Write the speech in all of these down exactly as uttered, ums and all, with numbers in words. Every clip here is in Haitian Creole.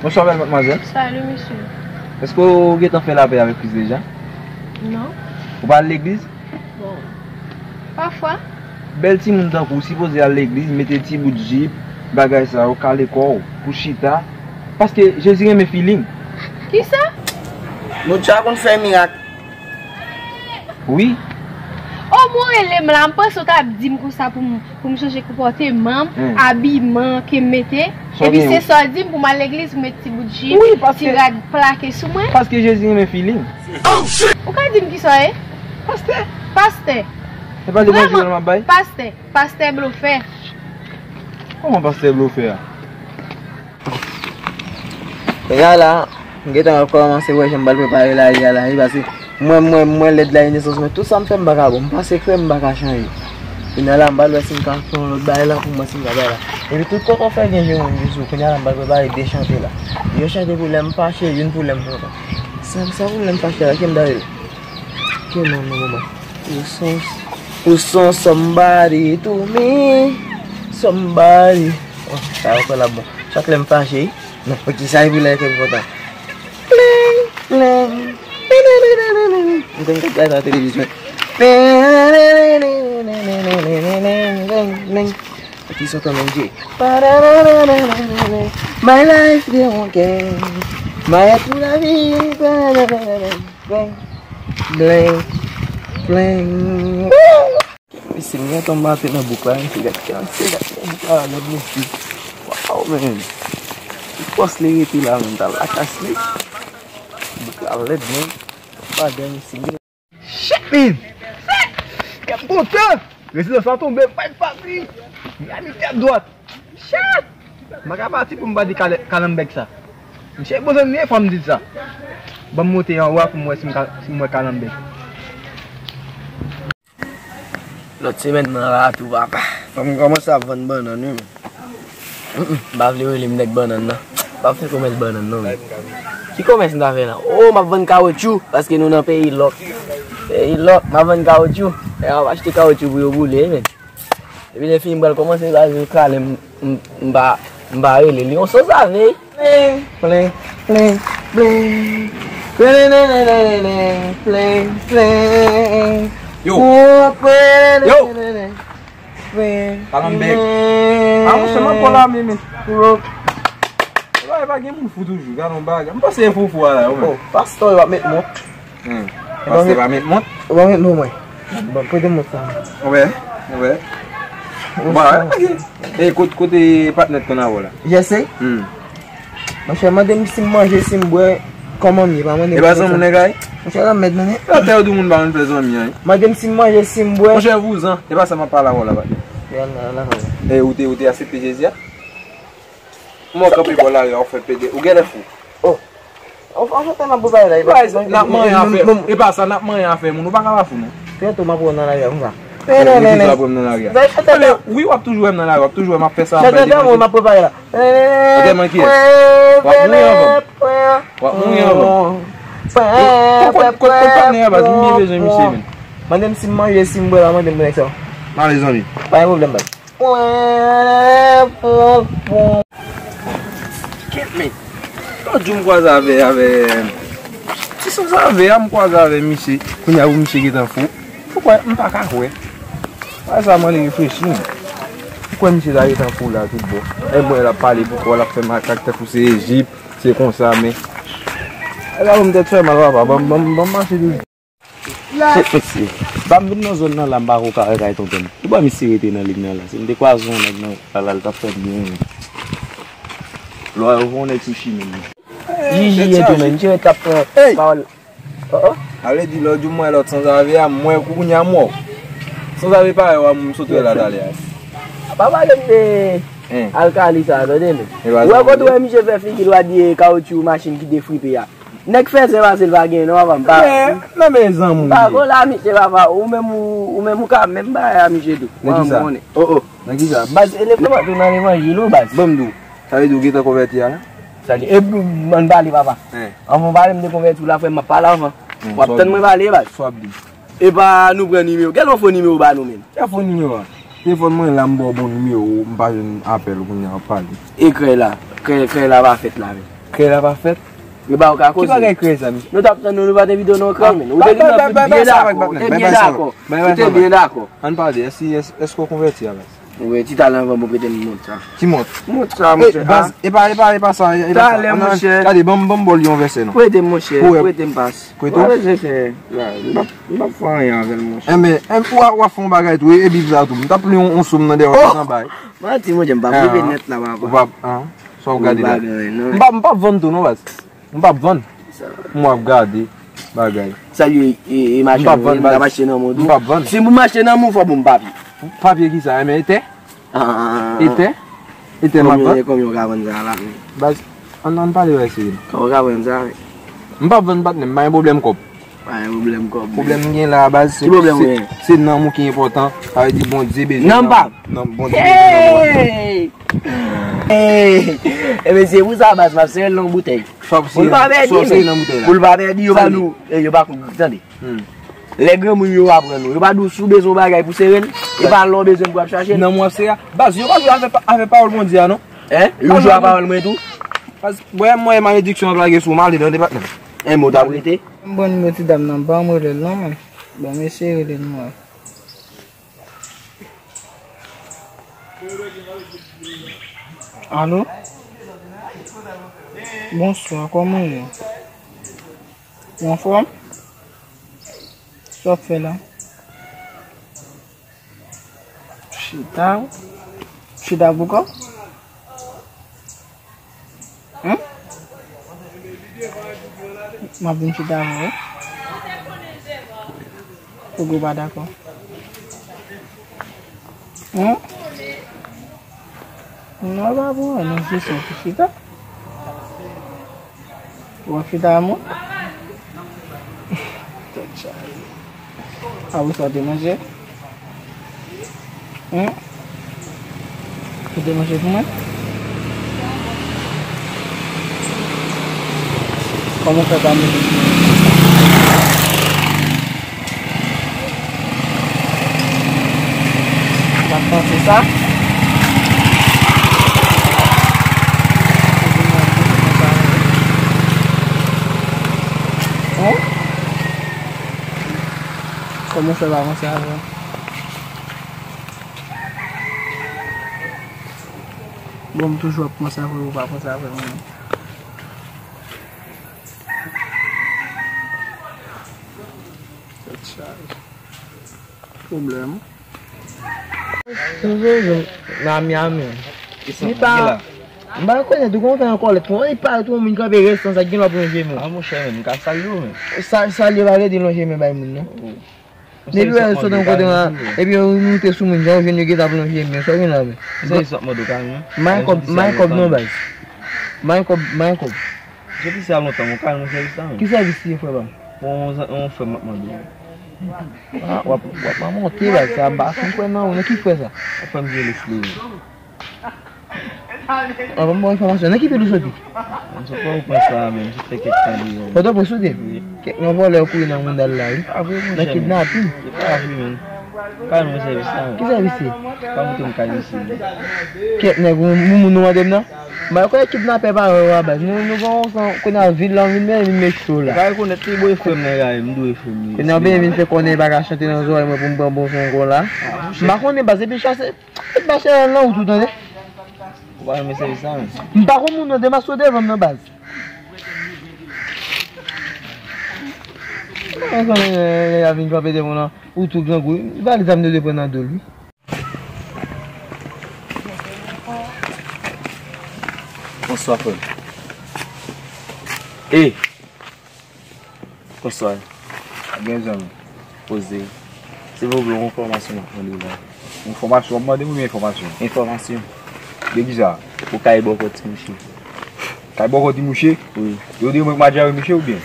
Bonswa, bèl madmwazèl. Salut, monsieur. Èske w gentan fè lapè avèk Kris deja? Non. Ou pa al legliz? Bon, pafwa. Bèl timoun tankou w sipoze al legliz, mete ti bout jip, bagay sa yo, kale kò w pou chita. Paske Jezi renmen feeling. Kisa? Bondye a konn fè mirak. Wi. O, mwen rele m la, m panse w t ap di m konsa pou m, pou m chanje konpòteman m, hmm, abiman ke m mete. Sa w epi gen se sa w di m pou m al legliz pou m met ti bout jip, wi, paske, ti rad plake sou mwen. Paske Jezi renmen feeling. Ou ka di m kisa w ye? Pastè. Pastè. Se pa demanti yo m ap bay? Pastè. Pastè blofè. Kòman pastè blofè a? Kounye a la, m gentan kòmanse wè jan m pral prepare lari a la, wi, paske mwen, mwen, mwen lèd la, nesans mwen, tout sa m fè, m pa ka bon, m pase krèm, m pa ka chanje. Kounye a la, m pral wè si m ka fè yon lòt bagay la pou mwen, si m ka bay la. Epi tout kote w fè gen je moun ki sou, kounye a la, m pral prepare dechante la. Yon chante pou lè m fache, youn pou lè m kontan. Sa, sa pou lè m fache la, ke m ta rele? Ke non, non, non, non. Ou son, ou son somebody to me, somebody. Oh, sa yo fè la bon. Chak lè m fache, non, poukisa e pou lè ke m kontan? Pling, pling, m konn gade sa nan televizyon. Pling, pling. Ki sot an menm je. My life dey won't care. My life pou lavi. Bling, bling, bling. Mesye, m gentan mate nan bouk la, mesye, gade, gade, gade, gade bouk la, lèd, mesye. Waw, men. Ki pòs li rete la, men, ta lakay li. Bouk la lèd, men. Pa gen, mesye. Shit, man! Kèt kontan! Rezidans la tonbe, bay pati! Miami tèt dwat! Shit! M pa ka pati pou m pa di kale-, kalanbèk sa. Misye bon zanmi, fò m di sa. Ban m monte anwo a pou m wè si m ka, si m wè kalanbèk. Lòt semèn nan la tou, papa. Fò m kòmanse ap vann bannann, wi, men. Mm, mm, m pa vle rele m nèg bannann nan. M pa fè komès bannann non, men. Ki komès m ta fè la? O, m ap vann kawotchou, paske nou nan peyi lòk. Peyi lòk, m ap vann kawotchou. Nèg ap achte kawotchou pou yo boule, men. Epi lè fini m pral kòmanse kraze kale m, m, m pa, m pa rele li. Yon sanzave. Plen, plen, plen, plen. Plen, plen, plen. Yo. Yo. Plen. Kalanbèk. A, monchè, m ap pran lame, men. Yo. E pa, e pa gen moun fou toujou, gade yon bagay. M panse e fou fou a la, yo, men. Oh, pastè, yo ap met mont. Hmm. Pastè pa met mont? Ou pa met mont, mwen. Bon, prete mont sa. Wè, wè. Bon, wè, ok. E, kot-, kote patnè t konn avè w la? Jèse? Hmm. Monchè, mande m si m manje, si m bwè, kòman m ye, pa mande m. E pa zanmi nèg la ye? Monchè, lanmèd, non, men. Atè yo di moun pa konn fè zanmi, an. Mande m si m manje, si m bwè. Monchè, vouzan, e pa sa m ap pale avè w la, patnè. E, ou te, ou te aksepte Jezi a? Mwen kanpe bò lari a, ou fè pede. Ou genlè fou. Oh. An, an fèt, n ap prepare la, e pa sa n ap manyen afè. E pa sa n ap manyen afè moun, ou pa ka pa fou non. Bientôt m ap wè w nan lari a konsa. Ou toujou ap wè m nan lari a. Wi, w ap toujou wè m nan lari, w ap toujou wè m ap fè sa, m ap fè depanse. M ap prepare la. Antèman kiyès? W ap mouri anvan m. W ap mouri anvan m. Kot, kot, kot patnè a, baz, m byen bezwen misye, men. Mande m si m manje, si m bwè la, mande m pou nèg sa. Mezanmi. Pa gen pwoblèm, baz. Kèt, men. Lòt jou m kwaze avè, avè ti sanzave a, m kwaze avè misye. Kounye a pou misye gentan fou. Ou kwè, m pa ka kwè. Bagay sa mande reflechi, men. Ou kwè misye ta gentan fou la tout bon. E bwè l ap pale pou kò l ap fè makak tankou se Ejip, se konsa, men. E la pou m tèt fè mal, papa. Ban m, ban m, ban m mache toujou. Shit, mesye. Ba m vin nan zòn nan la, m pa ko ka wè kay tonton m. Ou ba misye rete nan liy nan la. Si m te kwaze yon nèg nan la, la, l t ap fè m byen. Lò yo voye yon nèg sou chimen m. Jiji ye tou, men. Misye t ap pran pawòl. Oh, oh. Ale di lòt jou m wè lòt sanzave a, m wè kounye a m wè w. Sanzave parèy w a m sot wè la talè a. Pa pale m de alkali sa, tande, men. Ou wè kote w wè misye fè figi l w a di e kawotchou machin ki defripe a. Nèg fèzè pase l pa gen non, papa, m pa. Men, men, men zanmi w ye. Pa gon la, misye, papa, ou menm ou, ou menm ou ka menm bagay a misye tou. Nan kisa? Oh, oh. Nan kisa? Baz, e levanjil, ou nan levanjil ou, baz? Ban m di w. Sa vle di w gentan konvèti a la? Sa di, e, ann pale, papa. Anvan w pale, m te konvèti w la, frè m, m ap pale anvan. W ap tann mwen pale, baz. Sa w ap di? Epa nou pran nimewo. Gade yon fo nimewo ba nou menm. Gade fo nimewo a. Telefòn mwen la, m ba w bon nimewo, m pa jwenn apèl kounye a w ap pale. E krèy la. Krèy, krèy la pa fèt la menm. Kè la pa fèt. Yo ba ou ka koze. Ki bagay kreye sa, mesye? Nou t ap tann nou, nou pa t envite w nan ekran, men. Ou te gen byen dakò, ou te byen dakò. Ou te byen dakò. Ann pale, èske, èske w konvèti a, baz? Ou wè, ti talè anvan pou prete m mont sa. Ki mont? Mont sa, monchè. Baz, e pa, e pa, e pa sa. Talè, monchè. Gade, ban m, ban m ba w li yon vèsè, non. Prete m, monchè. Prete m pas. Prete w? Mwen bezwen fè. M p ap, m p ap fè anyen avè l, monchè. Enben, w ap fè yon bagay tou, e Bib la tou. M t ap li yon, yon sòm nan dèyè w, nan bay. Manti, monchè, m p ap rive nèt la, papa. Ou p ap, an? Sa w gade la? M p ap, m p ap vann tou, non, baz. M p ap vann. Mwen ap gade bagay. Salye, e, e machann, m p ap vann, m ap achte nan men w tou. M p ap vann. Si m achte nan men w, fò ban m papye. Papye ki sa? Enben, e tè? E tè? E tè m ap vann? Konbyen, konbyen w ka vann sa la? Baz, ann, ann pale bagay serye. Kòman w ka vann sa? M p ap vann, patnè m, m pa gen pwoblèm kòb. Pa gen pwoblèm kòb. Pwoblèm m gen la, baz, se, se, se nanm ou ki enpòtan. Sa vle di Bondye bezwen nanm. Nanm pa. Nanm, Bondye bezwen nanm ou. Hey! Hey! Ebyen, se pou sa, baz, m ap sere l nan boutèy. Pou l pa pèdi, pou l pa pèdi, yo pa di w, e, yo pa, tande. Lè granmoun yo aprann ou, yo pa di w si w bezwen yon bagay pou sere l, e pa lè w bezwen l pou w ap chache l. Nan mwen ap sere a. Baz, yo pa jwe avèk, avèk pawòl Bondye a, non. Hein? Yo jwe ak pawòl mwen tou? Baz, mwen, mwen malediksyon ap lage sou w, m ale nan depatman. Enben, w t ap rete? M pran nimewo ti dam nan, ban m rele l non, men. Ban m eseye rele l non. Alo? Bonswa, kòman w ye? Ou anfòm? Sa w ap fè la? Chita, wi. Chita pou kò w? Hen? M ap vin chita avè w, wi. Poukisa w pa dakò? Hen? Non, pa pou mwen, non, se sa, pou chita. W ap chita a mwen? Tèt chaje. A, ou sa w te manje? Hen? Ou te manje pou mwen? Kòman w fè pa manje pou mwen? Ou pa t panse sa? Hein? Kòman w fè pa panse avè m? Bon, m toujou ap panse avè w, ou pa panse avè m, non. Tèt chaje. Pwoblèm. Nan Miami. Li pa, m pa rekonèt ou konn fè yon kòlèt. Kòman li parèt yon moun kanpe restan sa ki gen lwa pou lonje men. A, monchè, men, m ka salye w, men. Sa, salye pa vle di lonje men bay moun, non. Depi w wè yo sot nan kote an, epi yo moute sou moun, jan w jwenn yo gentan ap lonje men, sa w gen la men. M pa gen kòb, m pa gen kòb non, baz. M pa gen kòb, m pa gen kòb. Misye pise a lontan, mwen ka al nan sèvis la, men. Ki sèvis li ye, frè pa m? Bon, yon, yon frè m ap mande. Ah, w ap, w ap monte, baz, sa m pa fin kwè nan ou, nan ki frè sa? Yon frè m ki rele Fleuri. Ah, ban m ba w enfòmasyon, nan ki vil ou soti? M sot Pòtoprens la, men, m sot fè kèk tan deyò. Pòtoprens ou te? Wi. Kèk nan vòlè yo kouri nan mounda l la, wi. Pa vre, monchè, men. Nan kidnapin. Se pa vre, men. Ka al nan sèvis la, men. Ki sèvis se? Pa montre m kay misye, men. Kèk nèg, moun, moun nou mande m nan? M pa kwè kidnapè pa wè w a baz. Nou, nou gen yon san, kounye a vil la, vin men, vin met cho la. Ou ka rekonèt li, bò e frè m nan, e m dwe frè m li. Kounye a Benjamin fè konnen li pa ka chante nan zòrèy mwen pou m pran bon son kon la. M pa konnen baz, epi chase, epi mache nan wout ou tande. Ou pa renmen sèvis la, men. M pa konn moun nan, demaske w devan m nan baz. M pa konnen lè y a vin kanpe devan w nan, ou tou grangou, valiz la m te dwe pran nan do l wi. Bonswa, frè m. Ey! Bonswa. Byen, zanmi. Poze. Silvouplè, yon enfòmasyon m ap mande w la. Enfòmasyon w ap mande m oubyen enfòmasyon? Enfòmasyon. De kisa? Ou kay bòkò ti mouche. Kay bòkò ti mouche? Wi. Yo di mwen k madjare mouche oubyen?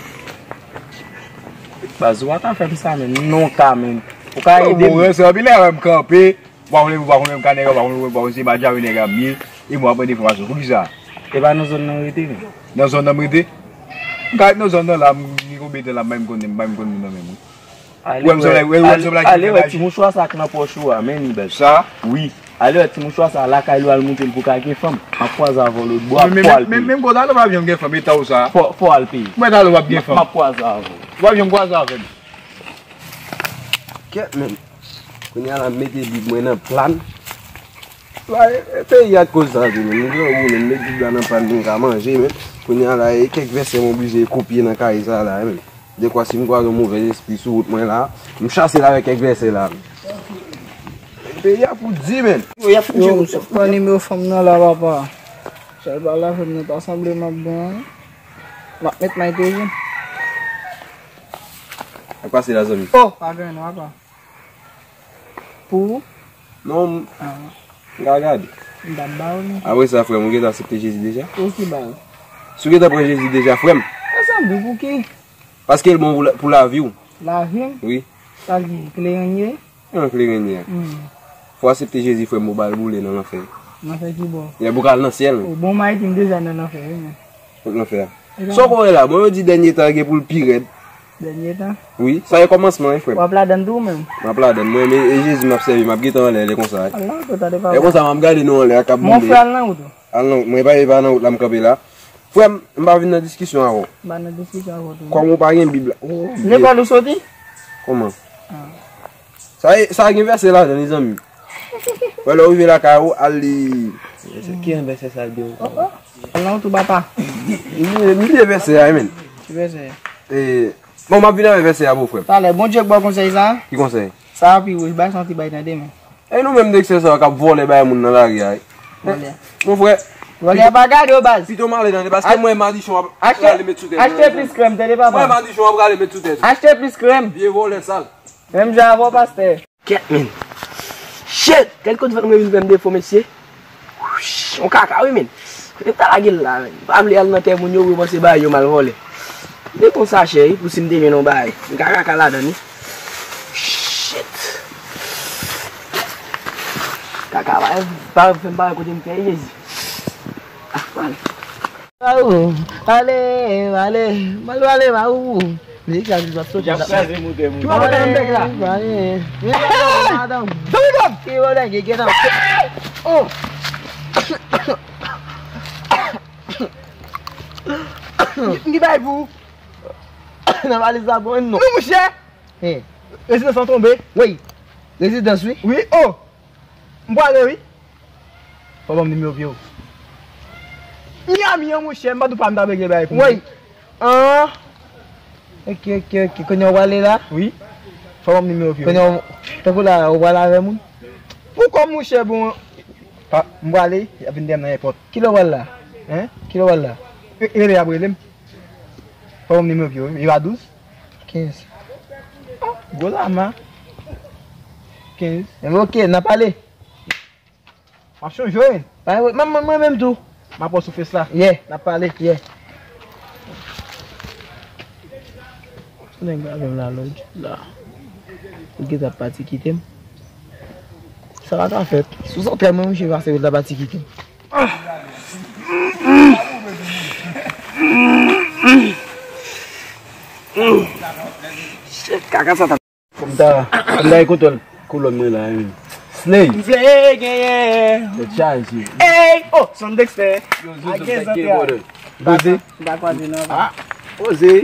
Baz, ou pa ka fè m sa, men. Non, ka, men. Ou ka ede m. Bon, se anpil lè m kanpe. Ou pa konn, ou pa konn menm ka nèg la, ou pa konn, ou pa konn se madjare nèg la m ye, e mwen ap mande enfòmasyon. Poukisa? E pa nan zòn nan w rete, non? Nan zòn nan m rete? M ka ret nan zòn nan la, m gen konbyen tan la, m pa menm konn, m pa menm konn moun nan menm, wi. Ou wè m sanble, ou wè m sanble ak yon frè. Ale wè ti mouchwa sa k nan pòch ou a, men li bèl. Sa? Wi. Alè, ti mouchwa sa lakay li w al moute l pou ka gen fanm. M ap kwaze avè w lòtbò, ap pral peye. Menm kote w al ou p ap janm gen fanm, eta w sa. Fò, fò w al peye. Mwen, talè w p ap gen fanm. M ap kwaze avè w. W p ap janm kwaze avè m. Kèt, menm. Kounye a la, m mete bib mwen nan plan. La, e, e peyi a k koz sa tou, menm. Nou gen yon goumen, m met bib la nan pan, nou ka manje, menm. Kounye a la, e kèk vèsè m oblije kopye nan kaye sa la, menm. Dekwa, si m kwaze yon movèz espri sou wout mwen la, m chase l avèk kèk vèsè la, menm. Peyi a pou di, menm. Yo, y ap fouti wout sa. Pran nimewo fanm nan la, papa. Sèl bagay la, fanm nan pa sanble m ap bon. M ap met may toujou. Ak pase la, zanmi. Oh, pa gen non, papa. Pou ou? Non, m ka gade. M t ap ba ou li. Apre sa, frè m, ou gentan aksepte Jezi deja? Ou ki ba l? Si w gentan pran Jezi deja, frè m. E sa m di w pou ki? Paske l bon pou la, pou lavi w. Lavi m? Wi. Sa l di, kleren ye? Yon kleren ye. Hmm. Fò w aksepte Jezi, frè m, ou ba l boule nan lanfè. Lanfè ki bò? Lè pou w ka al nan syèl. O, bon, m Ayiti, m deja nan lanfè, wi, men. Kot lanfè a? Sa w konn wè la, bon, yo di dènye tan an gen pou l pi rèd. Dènye tan? Wi, sa e kòmansman, wi, frè m. W ap ladann tou, ou menm? M ap ladann. Mwen, e, e Jezi m ap sèvi, m ap gentan anlè, lè konsa, wi. Al nan wout ou, tande pa. Lè konsa, m ap gade nou anlè ak ap boule. Mon frè, al nan wout ou. Al nan, mwen pa, e pa nan wout la m kanpe la. Frè m, m pa vin nan diskisyon avè w. M pa nan diskisyon avè w tou. Kòm ou pa gen Bib la. Oh, lekòl ou soti? Kòman? Ah. Sa, sa gen vèsè ladan, mezanmi. Wè, lè w rive lakay ou, al li. Ki jan vèsè sa l gen? Oh, oh. Al nan wout ou, papa. M bliye, m bliye vèsè a, men. Ki vèsè? E, bon, m ap vin avè vèsè a pou frè m. Talè, Bondye k ba w konsèy sa? Ki konsèy? Sa a pi wouj, bay sa yon ti bay tande, men. E nou menm nèg sèl sa yo k ap vòlè bay moun nan lari a, wi. Vòlè. Mon frè. Vòlè a pa gade yo, baz. Pito m ale tande, paske mwen madichon ap prale met sou tèt. Achte plis krèm, tande papa. Mwen madichon ap prale met sou tèt. Achte plis krèm. Vye vòlè sal. Menm jan avè w, pastè. Kèt, men. Shit! Gad kot vant mwen vin fè m defo, mesye. Yon kaka, wi, men. Kote m ta lage l la, men? M pa vle al nan tè moun yo, wi, panse bagay yo m al vòlè. M te gon sachè, wi, pou si m te jwenn yon bagay. M ka kaka ladann, wi. Shit. Kaka, pa, pa fè m pa wè kote m fè, Jezi. Ah, m ale. Baou, ale, ale, m al pale Baou. Mizik sa, mizik sa, soti. Y ap kraze moute moun. Ki wè bagay m pèk la? Ale, ale. Ki wè bagay, gen, gen nan. Oh. M gen bagay pou ou. Nan valiz la, bon, non. Non, monchè. Rezidans lan tonbe. Wi. Rezidans, wi. Wi, oh. M prale, wi. Fò ban m nimewo pye w. Miami an, monchè, m pa tou pa m ta regle bagay pou mwen. Wi. Ah. Ok, ok, ok. Kounye a w prale la? Wi. Fò ban m nimewo pye w. Kounye a, tankou la, ou prale avè moun? Pou kòm, monchè, bon. Pa, m prale, y ap vin dèyè m nan èpòt. Kilè w pral la? Hein? Kilè w pral la? E, e, y ap rele m. Fò ban m nimewo pye w, wi. E pa douz? Kenz. Gwo lama. Kenz. Enben, ok, n a pale. M ap chonje w, wi. Pa, mwen, mwen, mwen menm tou. M ap wè w sou Face la. Yeah. N ap pale. Yeah. Nèg la menm la, lòt jou la. Ou gentan pati kite m. Sa pa ka fèt. Sou zantray mwen, misye pase, l ta pati kite m. Shit, kaka sa ta. Fò m ta, fò m ta gen kontwòl kolòn mwen la, wi. Slay. M vle genyen. Tèt chaje. Ey, oh, son Dexter. Yo, zo, zo, tèt chaje, brother. Poze. M pa kwaze nan. Ah, poze.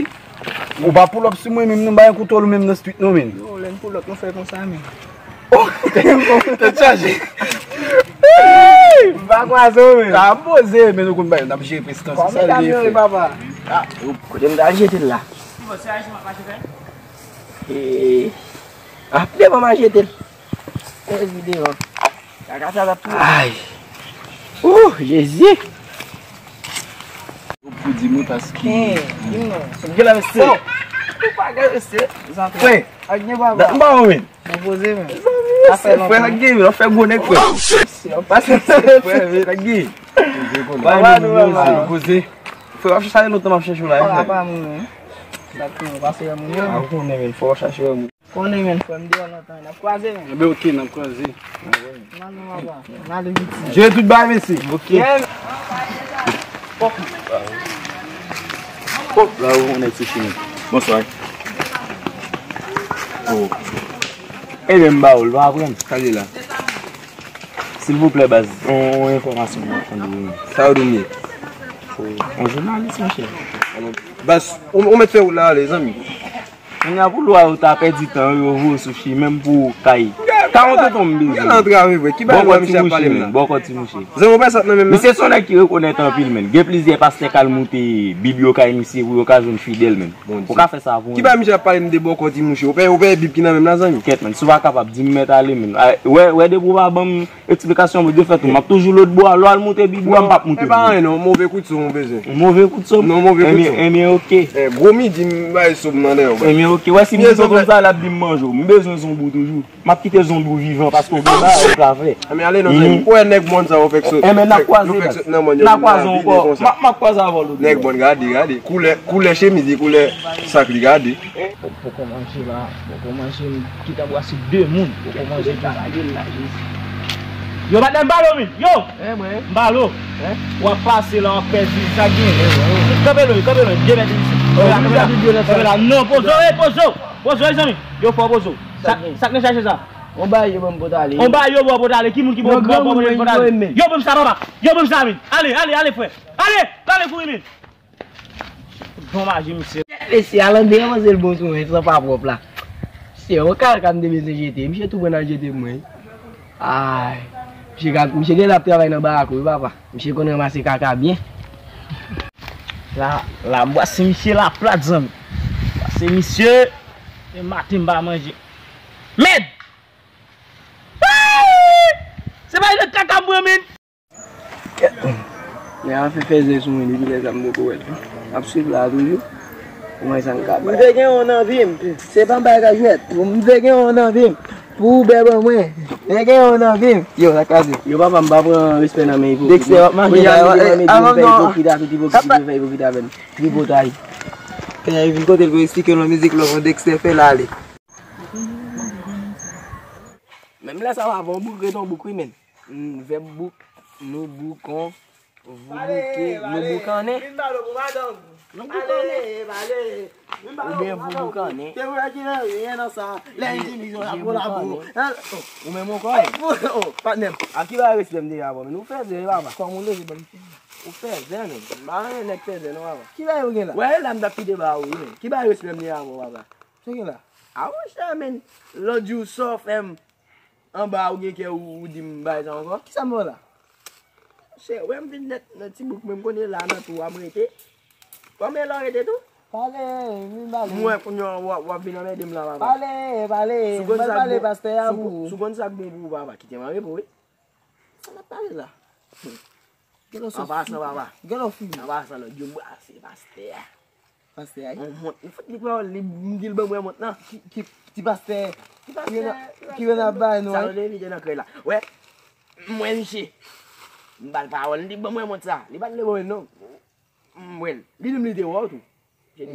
Ou pa pull up sou mwen menm, non, ba yon kontwòl ou menm nan street, non, men. Yo, lè n pull up, nou fè konsa, men. Oh, tèt chaje. M pa kwaze w, men. Ah, poze, men nou konn bagay, n ap jere prestans, se sa l ye, frè. Papa. Ah, kote m ta jete l la? Eh, ah, devan m a jete l. Eh, devan. Kaka sa t ap touye. Ay. Oh, Jezi. Ou pou di mwen paske. Eh, di m non. Ou gen la mesye. Oh, ou pa gen mesye. Zantre. Frè. Ak gen baba. M pa wè, men. Mwen poze, men. Zanmi, sa fè lontan. Frè, ak gen, w ap fè gwo nèg, frè. Pase, frè, men, ak gen. Poze, poze. Frè, w ap chache lontan, m ap chache w la, frè. Apa mwen, men. Sa tou, pase wè moun yo. A, ou konnen, men, fò w chache wè moun. Konnen, men, frè m deyò lontan, n ap kwaze, men. Enben, ok, n ap kwaze. N ale, papa. N ale vit. Jere tout bagay, mesye. Ok. Yeah. Oh, la, ou konnen ti chini. Bonswa. Oh. Enben, m ba ou l, pa pran. Sa l ye la. Silvouplè, baz, yon, yon enfòmasyon mwen konn dwe. Sa yo dwe ye? Yon jounalis, monchè. Baz, ou, ou mèt fè wout la ale, zanmi. Kounye a pou lwa yo ta pèdi tan yo, yo voye w sou chimen m pou w kay. Ka yon tonton m bezwen. Gade antrave vre. Ki bagay misye ap pale m la? Bòkò ti mouche. Zanmi, ou pa sot nan menm nan? Misye se yon nèg ki rekonèt anpil, men. Gen plizyè pastè k al moute Bib yo kay misye pou yo ka jwenn fidèl, men. Ou ka fè sa pou mwen. Ki bagay misye ap pale m de bòkò ti mouche? Ou pè, ou pè Bib ki nan menm la, zanmi? Kèt, men. Si w pa kapab, di m mèt ale, men. A, wè, wè, depi w pa ban m eksplikasyon, bon, de fèt, m ap toujou lòt bò a. Lè w al moute Bib ou a, m p ap moute. E pa anyen non, move kout sòm ou bezwen. Move kout sòm? Non, move kout sòm. Ebyen, ebyen, oke. E, gwo midi, m bay sòm nan dèyè w. Ebyen, oke. Wè, si m di tonton m sa, l ap di m manje w. M bezwen zonbi w toujou. M ap kite zonbi w vivan, paske w gen bagay ou ka fè. Ebyen, ale non, zanmi. Ou wè nèg mòn sa yo fèk sot. Ebyen, n ap kwaze, baz. N ap kwaze ankò. M ap, m ap kwaze avè w lòt bò. Nèg mòn, gade, gade. Koulè, koulè chemiz li, koulè sak li, gade. Poko manje la, poko manje, m kite anbrase de moun, poko manje tou. Yo, patnè, m ba l, men. Yo! M ba l. W ap pase la, w ap pèdi, sa k gen. Kanpe lwen, kanpe lwen, de mèt isi. Kanpe la, kanpe la. Non, poze w, e, poze w. Poze w, zanmi. Yo, fò poze w. Sa, sa k nan chache sa? On ba yo ban m pot ale. On ba yo ban m pot ale. Ki moun ki ban w pot ale? Yo, ban m sa, papa. Yo, ban m sa, men. Ale, ale, ale, frè. Ale, ale, kouri, men. Bon maji, misye. Mesye, Alan de avanse l bon sou mwen, san pa pwòp la. Se yon kaka m te bezwen jete. Misye tou pran nan jete mwen. Ay. Misye ka, misye genlè ap travay nan barak wi, papa. Misye konn ranmase kaka byen. La, la, m brase misye la plat, zanmi. Brase misye. E maten m pa manje. Mèd! Ay! Se pa yon kaka m pran, men. Nèg la fè fèzè sou mwen depi lè sa m poko wè l. M ap swiv la toujou. Pou mwen sa m ka bay. M te gen yon nan vi m. Se pa m bay ka jwèt. M te gen yon nan vi m. Pou ou bè ban mwen. M te gen yon nan vi m. Yo, sa kraze. Yo, papa, m pa pran respè nan men ipokrit. Dexter, w ap manje la, avan non. Ipokrit a tout ipokrit, ipokrit avè m. Tripotay. Kè a vin kote l pou eksplike l yon mizik lòk, Dexter fè l ale. Menm lè sa w ap yon bouk, ret yon bouk wi, men. N, vèb bouk, nou boukon, vou bouke, nou boukannen. Nou boukannen. Oubyen vou boukannen. Ou menm ou konnen. A ki bagay respè m te avè w, men ou fèzè wi papa. Kòm ou leve ban m. Ou fèzè, men. M pa renmen nèg fèzè non, papa. Ki bagay ou gen la? Wè la m t ap kite ba ou wi, men. Ki bagay respè m te avè w, papa? Sa gen la? A monchè, men. Lòt jou sa w fè m anba ou gen kè ou, ou di m bagay sa ankò? Kisa m fè w la? Monchè, wè m vin nèt nan ti bouk, men m konnen la nan twou a m rete. Kòman lè w rete tou? Pale, vin pale. M wè kounye a w ap, w ap vin anmède m la, papa. Pale, pale. M pral pale pastè a pou ou. Si w konn sa k bon pou ou, papa, kite m an repo wi. Sa n ap pale la? An pasan, papa. Gen lè w fini. An pasan, lòt jou m brase pastè a. Pastè a? On mont. M fout li pawòl, li, m di l ban mwen mont lan. Ki, ki, ti pastè ki vin ap bay nou an? Sa nou te envite nan krèy la. Wè, m wè misye. M ba l pawòl, m di ban mwen mont sa. Li pa t vle ban mwen non. M wè l. Li di m li te wè w tou. M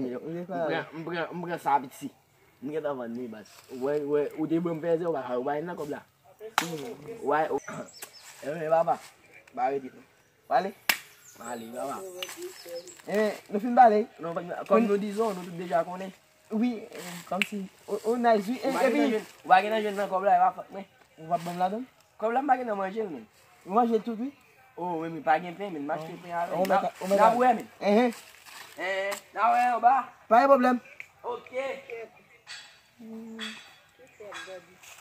pran, m pran, m pran sa piti. M gentan vann li, baz. Ou wè, ou wè, ou te ban m fèzè, ou pa, ou pa jwenn nan kòb la. Wè, ou, e, papa, pa rete non. Pale. Pale, papa. E, nou fin pale? Non, kòm nou dizon, nou tout deja konnen. Wi, e, kòmsi, o, o, nice, wi. E, epi ou pa gen nan jwenn nan kòb la, e pa fòt mwen. Ou p ap ban m ladan l? Kòb la m pa gen nan manje l, men. Ou manje l tout, wi. O, men, men, pa gen pen, men. M achte pen avè l. N ap wè, men. Enhen. Enhen. N a wè anba. Pa gen pwoblèm. Oke.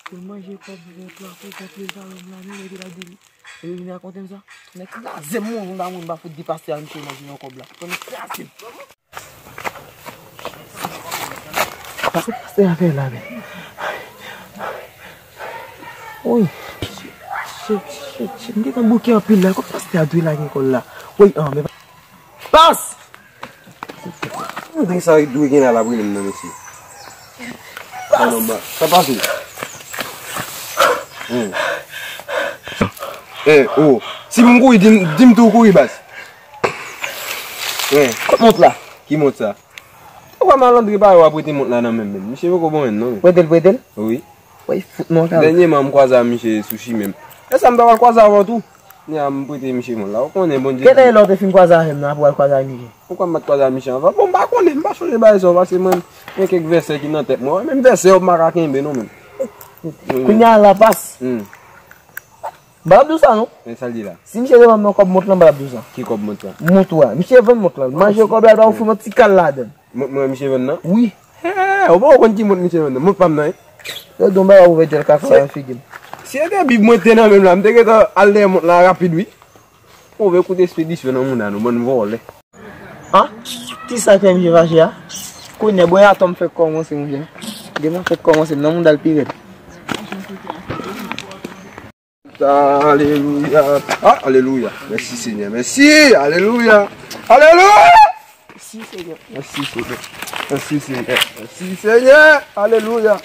Pou l manje kòb vèt la, pou l kontre sa lòm la, men, mete la di li. Epi vin rakonte m sa. Nèg kraze m, moun pa moun pa fout di pastè a misye manje nan kòb la. Nèg kraze m. Pase pastè a fè la, men. Woy. Shit, shit, shit. M gentan bouke anpil la. Kòman pastè a dwe lage kòl la? Woy, an, men. Pas! Mwen sa dwe gen la, la, brele m nan, mesye. Pas! Sa pase? Hmm. Eh, oh. Si pou m kouri, di m, di m tou kouri, baz. Eh. Kot mont la? Ki mont sa? Ou wè malandren pa yo ap rete mont la nan men m menm. Misye poko bon menm non. Prete l, prete l? Wi. Woy, fout mwen kal. Dènyèman, m kwaze a misye sou chimen m. E sa m ta pral kwaze avè w tou. Nya m prete misye mont la. Ou konnen Bondye. Genlè lè w te fin kwaze avè m nan, apre w al kwaze avè misye. Poukwa m pa t kwaze avè misye anvan? Bon, m pa konnen, m pa chonje bagay sa yo, paske mwen, gen kèk vèsè ki nan tèt mwen. Menm vèsè yo, m pa ka kenbe non menm. Kounye a la pas. Hmm. M pa t ap di w sa non. Men sa l di la. Si misye te ban m nan kòb mont lan, m pa t ap di w sa. Ki kòb mont lan? Mont ou a. Misye vann mont lan. Manje kòb la, l pa ofri m yon ti kal ladan l. Mont mwen misye vann nan? Wi. He, ou poko konn ki mont misye vann nan? Mont pa m nan, wi. Yo di yon bagay ouvè djòl kaka nan figi m. Si se te Bib mwen te nan men m la, m te gentan al dèyè mont la rapid, wi. Move kout espedisyon nan mouda nou, bann vòlè. An? Ti sa k fè misye fache a? Kounye a, bon, atò m fèk kòmanse, monchè. Gen m fèk kòmanse, nan mouda l pi rèd. Alelouya. Ah, alelouya. Mèsi, Senyè. Mèsi. Alelouya. Alelouya. Mèsi, Senyè. Mèsi, Senyè. Mèsi, Senyè. Mèsi, Senyè. Alelouya.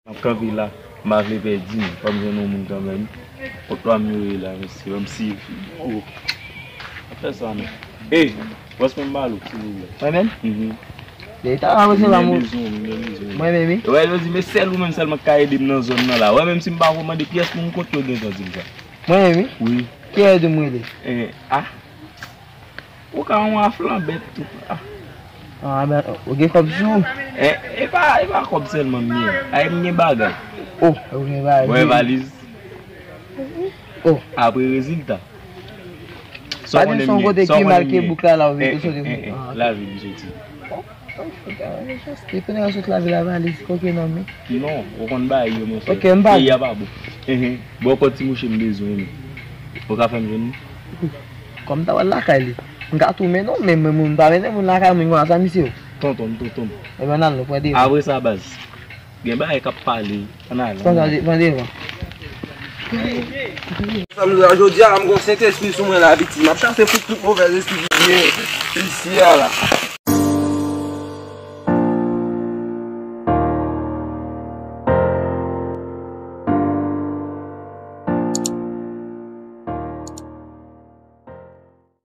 M ap kanpe la. M pa vle pèdi, non. Fò m jwenn yon moun kanmenm. Kot lwa m yo ye la, mesye? Ban m siv. Oh. Fè sa, non. Ey, bòs mwen, m ba l ou, silvouplè. Mwen menm? Mhm. Depi talè a, mwen se pa moun. Mwen menm, wi. Wè, yo di, men sèl ou menm sèlman k ka ede m nan zòn nan la. Wè, menm si m pa ko mande pyès moun, kot yo gentan di m sa. Mwen menm, wi? Wi. Ki ede m rele? Eh, ah. Ou ka yon aflanbèt tou. Ah. Ah, ben, ou gen kòb sou ou? Eh, e pa, e pa kòb sèlman m gen. Ay, m gen bagay. Oh, ou gen bagay. Wè valiz. Oh. Apre rezilta. Sa w konnen m gen. Sa w konnen m gen. Bouk la, la, ou vin soti. Eh, eh, eh, eh. Ah, ok. Lavi m soti. Oh, oh, ok, ah, mechanste. Konnen w sot lave la valiz, koke nan men. Non, ou konn bagay yo, monchè. Ok, m pa. Peyi a pa bon. Eh, eh. Bon, kòb ti mouche m bezwen, wi. Ou ka fè m jwenn li? Kòm ta pral lakay li. M ka tou mennen w, men mwen, moun pa mennen moun lakay mwen, konsa misye yo. Tonton m, tonton m. Ebyen, n al, nou pran devan. Apre sa, baz. Gen bagay k ap pale. Ann ale. Pran devan. Sa m di w la, jodi a, m gon Sentespri sou mwen la, piti. M ap chase pou tout movèz espri ki gen isi a la.